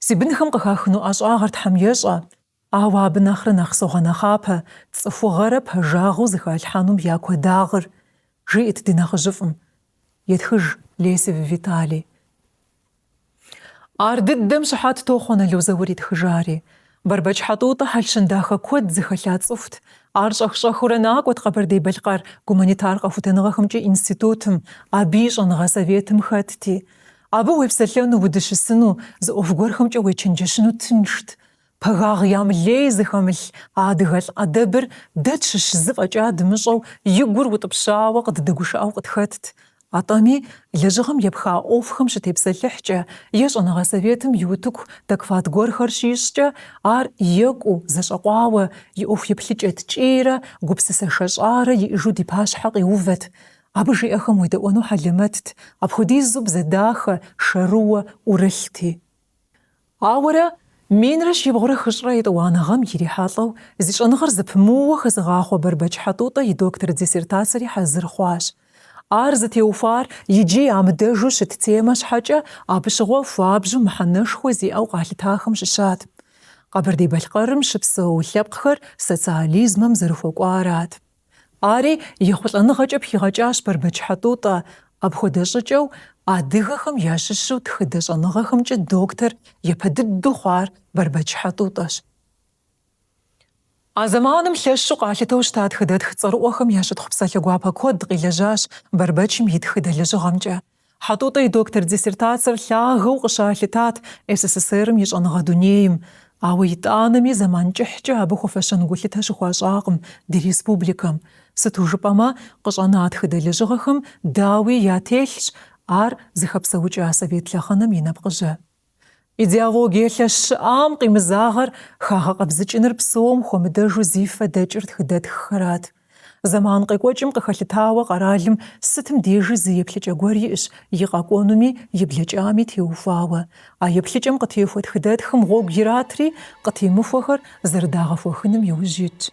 Си бынхэм къыхахыну ӏэщӏагъэр Тхьэм ещӏэ, ауэ абы нэхърэ нэхъ согъэнэхъапэ цӏыхугъэрэ пэжагъыу зыхалъхьэнум я куэдагъыр, жиӏэт ди нэхъыжьыфӏым, етхыж Лесев Виталий. Ар дыдэм щыхьэт тохъуэ Нало Заур итхыжари. Бэрбэч Хьэтӏутӏэ хьэл-щэн дахэ куэд зыхэлъа цӏыхут. Ар щӏэх-щӏэхыурэ накӏуэт Къэбэрдей-Балъкъэр гуманитар къэхутэныгъэхэмкӏэ институтым, абы и щӏэныгъэ советым хэтти. Абы уепсэлъэну, удыщысыну, зы ӏуэху гуэрхэмкӏэ уечэнджэщыну тыншт. Пагагъ ямылей зыхэмылъ а адыгэлӏ ӏэдэбыр дэ тщыщ зы фӏэкӏа дымыщӏэу и гур утӏыпщауэ къыддэгушыӏэу къытхэтт. Атӏэми, лэжьыгъэм епха ӏуэхухэм щытепсэлъыхькӏэ е щӏэныгъэ советым и утыку доклад гуэрхэр щищӏкӏэ, ар екӏуу, зэщӏэкъуауэ, и ӏуэху еплъыкӏэ ткӏийрэ гупсысэ шэщӏарэ иӏэжу ди пащхьэ къиувэт. Абы жиӏэхэм уедэӏуэну хьэлэмэтт, апхуэдизу бзэ дахэ, шэрыуэ ӏурылъти. Ауэрэ, 1739 гъэм ирихьэлӏэу зи щӏэныгъэр зэпымыууэ хэзыгъахъуэ Бэрбэч Хьэтӏутӏэ и доктор диссертацэри хьэзыр хъуащ. Ар зытеухуар иджы ямыдэжу щыт темэ щхьэкӏэ абы щыгъуэ хуабжьу мыхьэнэшхуэ зиӏэу къалъытахэм щыщат. Къэбэрдей-Балъкъэрым щыпсэу лъэпкъхэр социализмэм зэрыхуэкӏуарат. Ари ехъулӏэныгъэкӏэ пхигъэкӏащ Бэрбэч Хьэтӏутӏэ, апхуэдэ щӏыкӏэу адыгэхэм ящыщу тхыдэ щӏэныгъэхэмкӏэ доктор япэ дыдэу хъуар Бэрбэч Хьэтӏутӏэщ. А зэманым лъэщу къалъытэу щыта тхыдэтх цӏэрыӏуэхэм я щытхъу псалъэ гуапэ куэд къилэжьащ Бэрбэчым и тхыдэ лэжьыгъэмкӏэ. Хьэтӏутӏэ и доктор диссертацэр лъагэу къыщалъытат СССР-м и щӏэныгъэ дунейм, ауэ итӏанэми зэман кӏыхькӏэ абы хуэфэщэн гулъытэ щыхуащӏакъым ди республикэм. Сыту жыпӏэмэ, къыщӏэна тхыдэ лэжьыгъэхэм, дауи, ятелъщ ар зыхэпсэукӏа совет лъэхъэнэм и нэпкъыжьэ. Идеологие лъэщ щыӏам къимызагъэр хагъэкъэбзыкӏыныр псом хуэмыдэжу зи фэ дэкӏыр тхыдэтххэрат. Зэман къекӏуэкӏым къыхэлъытауэ къэралым сытым дежи зы еплъыкӏэ гуэр иӏэщ и къэкӏуэнуми и блэкӏами теухуауэ. А еплъыкӏэм къытехуэ тхыдэтхым гъуэгу иратри, къытемыхуэхэр зэрыдагъэхуэхыным иужь итщ.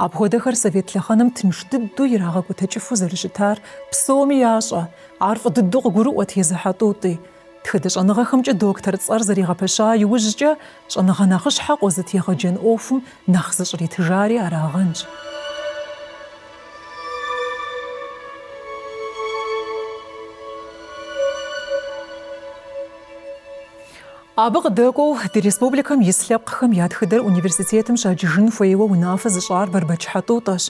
Апхуэдэхэр совет лъэхъэнэм тынш дыдэу ирагъэкӏуэтэкӏыфу зэрыщытар псоми ящӏэ, ар фӏы дыдэу къыгурыӏуэт езы Хьэтӏутӏи. Тхыдэ щӏэныгъэхэмкӏэ доктор цӏэр зэригъэпэща иужькӏэ, щӏэныгъэ нэхъыщхьэ къозыт егъэджэн ӏуэхум нэхъ зыщӏритыжари арагъэнщ. Абы къыдэкӏуэу ди республикэм ис лъэпкъхэм я тхыдэр университетым щаджыжын хуейуэ унафэ зыщӏар Бэрбэч Хьэтӏутӏэщ.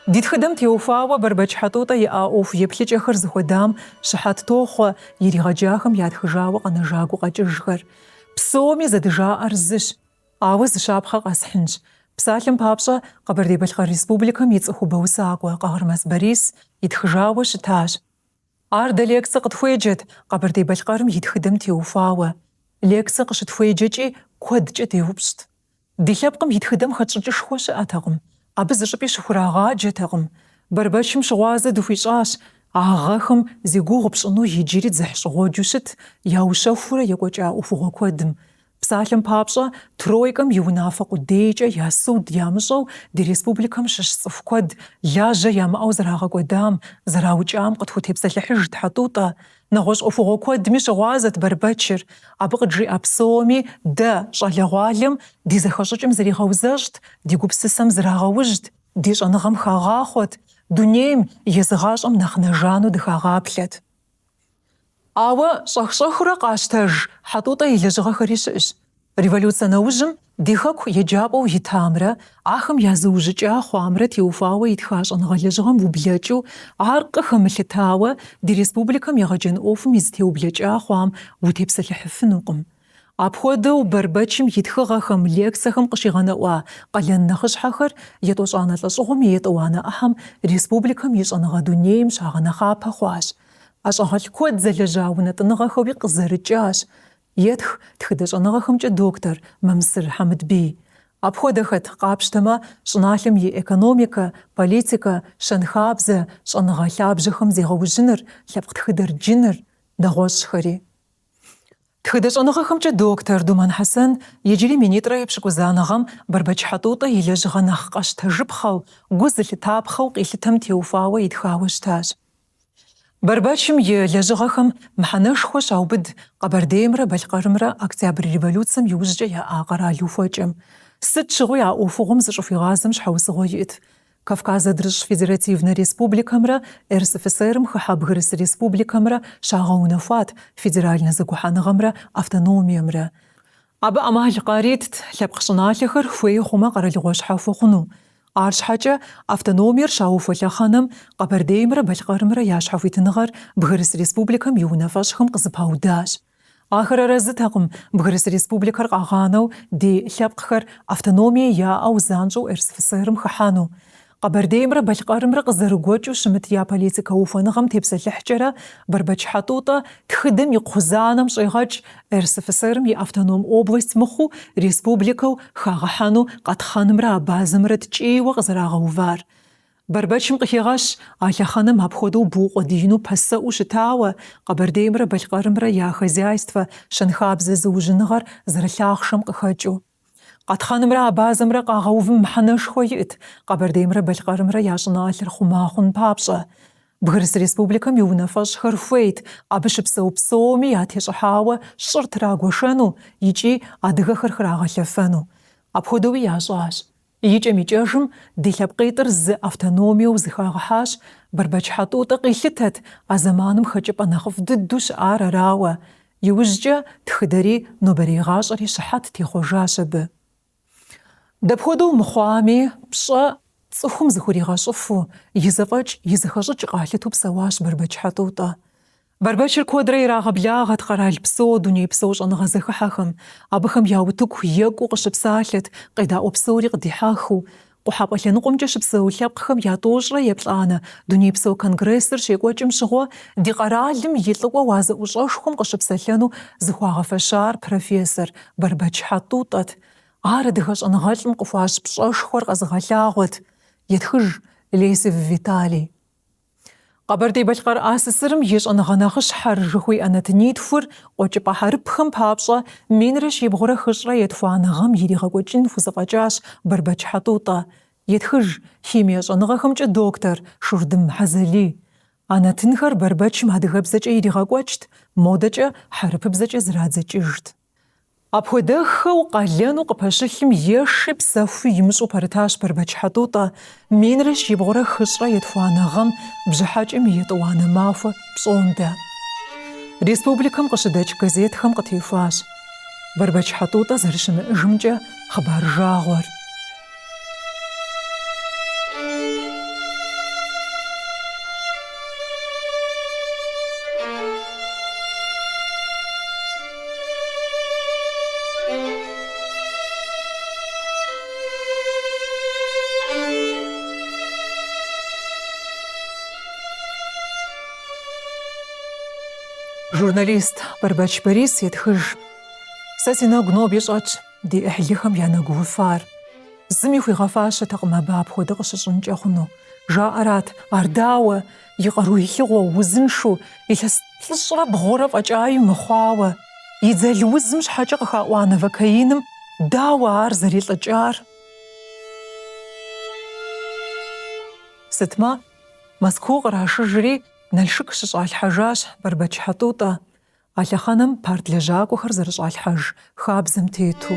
Ди тхыдэм теухуауэ Бэрбэч Хьэтӏутӏэ иӏа ӏуэху еплъыкӏэхэр зыхуэдам щыхьэт тохъуэ иригъэджахэм ятхыжауэ къэнэжа гукъэкӏыжхэр. Псоми зэдыжаӏэр зыщ, ауэ зы щапхъэ къэсхьынщ. Псалъэм папщӏэ, Къэбэрдей-Балъкъэр Республикэм и цӏыхубэ усакӏуэ Къагъырмэс Борис итхыжауэ щытащ. Ар дэ лекцэ къытхуеджэт Къэбэрдей-Балъкъэрым и тхыдэм теухуауэ. Лекцэ къыщытхуеджэкӏи куэдкӏэ деупщӏт. Ди лъэпкъым и тхыдэм хэтщӏыкӏышхуэ щыӏэтэкъым, абы зыщӏыпӏи щыхурагъаджэтэкъым. Бэрбэчым щыгъуазэ дыхуищӏащ а гъэхэм зи гугъу пщӏыну иджыри дзыхьщӏыгъуэджу щыт, яущэхуурэ екӏуэкӏа ӏуэхугъуэ куэдым. Псалъэм папщӏэ, тройкэм и унафэ къудейкӏэ я суд ямыщӏэу ди республикэм щыщ цӏыху куэд лажьэ ямыӏэу зэрагъэкӏуэдам, зэраукӏам къытхутепсэлъыхьыжт Хьэтӏутӏэ. Нэгъуэщӏ ӏуэхугъуэ куэдми щыгъуазэт Бэрбэчыр. Абы къыджиӏа псоми дэ, щӏалэгъуалэм, ди зэхэщӏыкӏым зригъэузэщӏт, ди гупсысэм зрагъэужьт, ди щӏэныгъэм хагъахъуэт, дунейм, езы гъащӏэм нэхъ нэ жану дыхагъаплъэт. Ауэ щӏэх-щӏэхыурэ къащтэж Хьэтӏутӏэ и лэжьыгъэхэри щыӏэщ. Революцэ нэужьым ди хэку еджапӏэу итамрэ ахэм я зыужьыкӏа хъуамрэ теухуауэ итха щӏэныгъэ лэжьыгъэм ублэкӏыу, ар къыхэмылъытауэ ди республикэм егъэджэн ӏуэхум и зэтеублэкӏа хъуам утепсэлъыхьыфынукъым. Апхуэдэу Бэрбэчым и тхыгъэхэм, лекцэхэм къыщигъэнэӏуа къалэн нэхъыщхьэхэр етӏощӏанэ лӏэщӏыгъуэм и етӏуанэ ӏыхьэм республикэм и щӏэныгъэ дунейм щагъэнэхъапэ хъуащ. ӏэщӏагъэлӏ куэд зэлэжьа унэтӏыныгъэхэуи къызэрыкӏащ, етх тхыдэ щӏэныгъэхэмкӏэ доктор Мамсыр Хьэмыдбий. Апхуэдэхэт, къапщтэмэ, щӏыналъэм и экономикэ, политикэ, щэнхабзэ, щӏэныгъэ лъабжьэхэм зегъэужьыныр, лъэпкъ тхыдэр джыныр, нэгъуэщӏхэри. Тхыдэ щӏэныгъэхэмкӏэ доктор Думэн Хьэсэн иджыри минитӏрэ епщыкӏузанэ гъэм Бэрбэч Хьэтӏутӏэ и лэжьыгъэ нэхъ къэщтэжыпхъэу, гу зылъытапхъэу къилъытэм теухуауэ итхауэ щытащ. Бэрбэчым и лэжьыгъэхэм мыхьэнэшхуэ щаубыд Къэбэрдеймрэ Балъкъэрымрэ Октябрь революцэм иужькӏэ яӏа къэрал ухуэкӏэм. Сыт щыгъуи а ӏуэхугъуэм зыщӏыхуигъазэм щхьэусыгъуэ иӏэт. Кавказ Адрыщӏ Федеративнэ Республикэмрэ РСФСР-м хыхьэ Бгырыс Республикэмрэ щагъэунэхуат федеральнэ зэгухьэныгъэмрэ автономиемрэ. Абы ӏэмал къаритт лъэпкъ щӏыналъэхэр хуей хъумэ къэралыгъуэ щхьэхуэ хъуну. Арщхьэкӏэ автономиер щаухуэ лъэхъэнэм Къэбэрдеймрэ Балъкъэрымрэ я щхьэхуитыныгъэр Бгырыс Республикэм и унафэщӏхэм къызэпаудащ. Ахэр арэзытэкъым Бгырыс Республикэр къагъанэу ди лъэпкъхэр автономие яӏэу занщӏэу РСФСР-м хыхьэну. Къэбэрдеймрэ Балъкъэрымрэ къызэрыгуэкӏыу щымыт я политикэ ухуэныгъэм тепсэлъыхькӏэрэ, Бэрбэч Хьэтӏутӏэ тхыдэм и кхъузанэм щӏегъэкӏ РСФСР-м и автоном область мыхъуу республикэу хагъэхьэну Къэтхъэнымрэ Абазэмрэ ткӏийуэ къызэрагъэувар. Бэрбэчым къыхегъэщ а лъэхъэнэм апхуэдэу буукъуэдиину пасэӏуэу щытауэ, Къэбэрдеймрэ Балъкъэрымрэ я хозяйствэ, щэнхабзэ зыужьыныгъэр зэрылъахъшэм къыхэкӏыу. Къэтхъэнымрэ Абазэмрэ къагъэувым мыхьэнэшхуэ иӏэт Къэбэрдеймрэ Балъкъэрымрэ я щӏыналъэр хъума хъун папщӏэ. Бгырыс Республикэм и унафэщӏхэр хуейт абы щыпсэу псоми ятещӏыхьауэ щӏыр трагуэшэну икӏи адыгэхэр храгъэлъэфэну. Апхуэдэуи ящӏащ. Икӏэм-икӏэжым ди лъэпкъитӏыр зы автономиеу зыхагъэхьащ, Бэрбэч Хьэтӏутӏэ къилъытэт а зэманым хэкӏыпӏэ нэхъыфӏ дыдэу щыӏар арауэ. Иужькӏэ тхыдэри нобэрей гъащӏэри щыхьэт техъуэжащ абы. Дапхуэдэу мыхъуами, пщӏэ цӏыхум зыхуригъэщӏыфу, и зэфӏэкӏ, и зэхэщӏыкӏ къалъытэу псэуащ Бэрбэч Хьэтӏутӏэ. Бэрбэчыр куэдрэ ирагъэблагъэт къэралпсо, дунейпсо щӏэныгъэ зэхыхьэхэм. Абыхэм я утыку екӏуу къыщыпсалъэт, къедаӏуэ псори къыдихьэхыу. Къухьэпӏэ лъэныкъуэмкӏэ щыпсэу лъэпкъхэм я тӏощӏрэ еплӏанэ дунейпсо конгрессыр щекӏуэкӏым щыгъуэ ди къэралым и лӏыкӏуэу а зэӏущӏэшхуэм къыщыпсэлъэну зыхуагъэфэщар профессор Бэрбэч Хьэтӏутӏэт. Ар адыгэ щӏэныгъэлӏым къыхуащӏ пщӏэшхуэр къэзыгъэлъагъуэт, етхыж Лесев Виталий. Къэбэрдей-Балъкъэр АССР-м и щӏэныгъэ нэхъыщхьэр жыхуиӏэ нэтынитхур къуэкӏыпӏэ хьэрыпхэм папщӏэ минрэ щибгъурэ хыщӏрэ етхуанэ гъэм иригъэкӏуэкӏын хузэфӏэкӏащ Бэрбэч Хьэтӏутӏэ. Етхыж химие щӏэныгъэхэмкӏэ доктор Шурдым Хьэзалий. А нэтынхэр Бэрбэчым адыгэбзэкӏэ иригъэкӏуэкӏт, модэкӏэ хьэрыпыбзэкӏэ зрадзэкӏыжт. Апхуэдэххэу къалэну къыпэщылъым еши псэхуи имыщӏэу пэрытащ Бэрбэч Хьэтӏутӏэ, минрэ щибгъурэ хыщӏрэ етхуанэ гъэм бжьыхьэкӏэм и етӏуанэ махуэ пщӏондэ. Республикэм къыщыдэкӏ газетхэм къытехуащ Бэрбэч Хьэтӏутӏэ зэрыщымыӏэжымкӏэ хъыбар жагъуэр. Журналист Бэрбэч Борис етхыж, Сэ си нэгу ноби щӏэтщ ди ӏыхьлыхэм я нэгу уфар. Зыми хуигъэфащэтэкъым абы апхуэдэ къыщыщӏынкӏэ хъуну. Жаӏэрат, ар дауэ, и къару илъыгъуэу, узыншэу, илъэс плӏыщӏрэ бгъурэ фӏэкӏаи мыхъуауэ, и дзэл узым щхьэкӏэ къыхаӏуа новокаиным дауэ ар зэрилӏыкӏар? Сытмэ, Мэзкуу кърашыжри, Налшык щыщӏалъхьэжащ Бэрбэч Хьэтӏутӏэ, а лъэхъэнэм парт лэжьакӏуэхэр зэрыщӏалъхьэж хабзэм тету.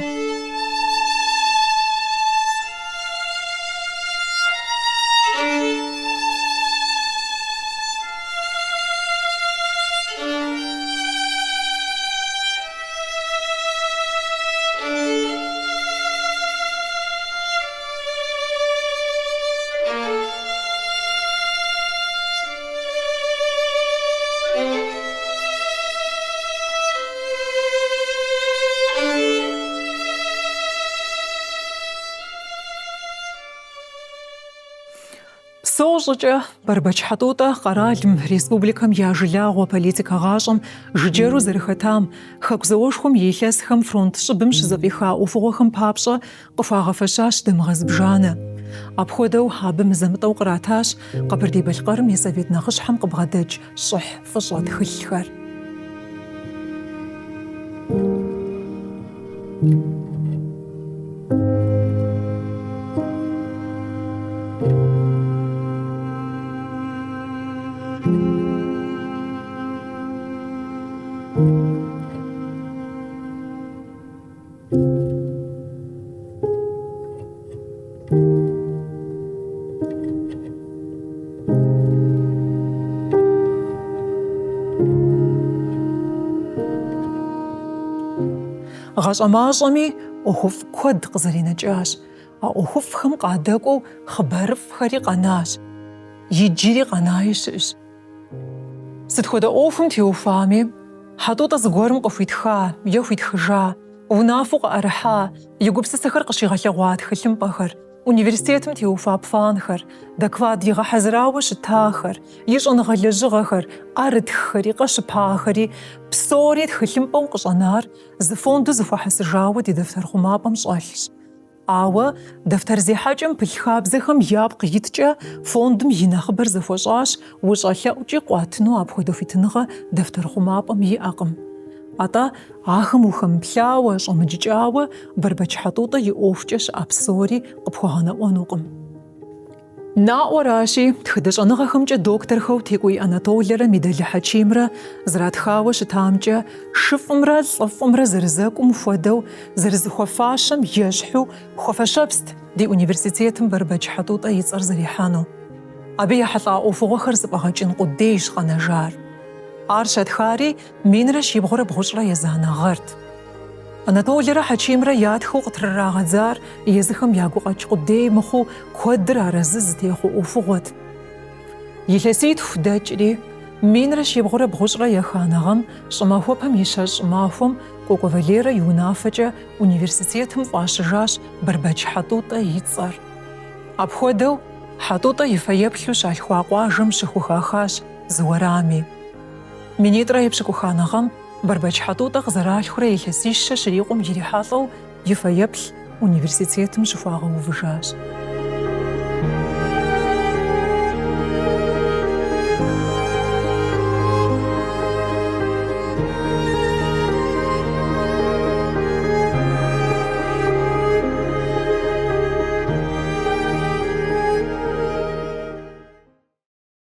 Псэу щӏыкӏэ Бэрбэч Хьэтӏутӏэ къэралым, республикэм я жылагъуэ политикэ гъащӏэм жыджэру зэрыхэтам, Хэку зауэшхуэм и илъэсхэм фронт щӏыбым щызэфӏиха ӏуэхугъуэхэм папщӏэ къыхуагъэфэщащ дамыгъэ зыбжанэ. Апхуэдэу абы мызэ-мытӏэу къратащ Къэбэрдей-Балъкъэрым и Совет Нэхъыщхьэм къыбгъэдэкӏ щӏыхь фӏыщӏэ тхылъхэр. Гъащӏэ мащӏэми ӏуэхуфӏ куэд къызэринэкӏащ. А ӏуэхуфӏхэм къадэкӏуэу хъыбарыфӏхэри къэнащ. Иджыри къэнаи щыӏэщ. Сыт хуэдэ ӏуэхум теухуами, Хьэтӏутӏэ зыгуэрым къыхуитха е хуитхыжа, унафэу къыӏэрыхьа, и гупсысэхэр къыщигъэлъэгъуа тхылъымпӏэхэр, университетым теухуа планхэр, доклад игъэхьэзырауэ щытахэр, и щӏэныгъэ лэжьыгъэхэр, ӏэрытххэри, къэщыпахэри, псори тхылъымпӏэу къыщӏэнар зы фонду зэхуэхьэсыжауэ ди дэфтэр хъумапӏэм щӏэлъщ. Ауэ дэфтэр зехьэкӏэм пылъ хабзэхэм япкъ иткӏэ фондым и нэхъыбэр зэхуэщӏащ, ущӏэлъэӏукӏи къуатыну апхуэдэ хуитыныгъэ дэфтэр хъумапӏэм иӏэкъым. Атӏэ, ахэм ухэмыплъауэ, щӏэмыджыкӏауэ Бэрбэч Хьэтӏутӏэ и ӏуэхукӏэ щыӏэ псори къыпхуэгъэнэӏуэнукъым. Наӏуэращи, тхыдэ щӏэныгъэхэмкӏэ докторхэу Текӏуий Анатолэрэ Медалы Хьэчимрэ зэратхауэ щытамкӏэ, шыфӏымрэ лӏыфӏымрэ зэрызэкӏум хуэдэу, зэрызэхуэфащэм ещхьу хуэфэщэпст ди университетым Бэрбэч Хьэтӏутӏэ и цӏэр зэрихьэну. Абы ехьэлӏа ӏуэхугъуэхэр зэфӏэгъэкӏын къудейщ къэнэжар. Ар щатхари минрэ щибгъурэ бгъущӏрэ езанэ гъэрт. Анатолэрэ Хьэчимрэ ятхыу къытрырагъэдзар езыхэм я гукъэкӏ къудей мыхъуу куэдыр арэзы зытехъуэ ӏуэхугъуэт. Илъэситху дэкӏри, минрэ щибгъурэ бгъущӏрэ еханэ гъэм щӏымахуэпэм и щэщӏ махуэм Кӏуэкӏуэ Валерэ и унафэкӏэ университетым фӏащыжащ Бэрбэч Хьэтӏутӏэ и цӏэр. Апхуэдэу Хьэтӏутӏэ и фэеплъу щалъхуа къуажэм щыхухахащ зы уэрами. Минитӏрэ епщыкӏуханэ гъэм Бэрбэч Хьэтӏутӏэ къызэралъхурэ илъэсищэ щрикъум ирихьэлӏэу и фэеплъ университетым щыхуагъэувыжащ.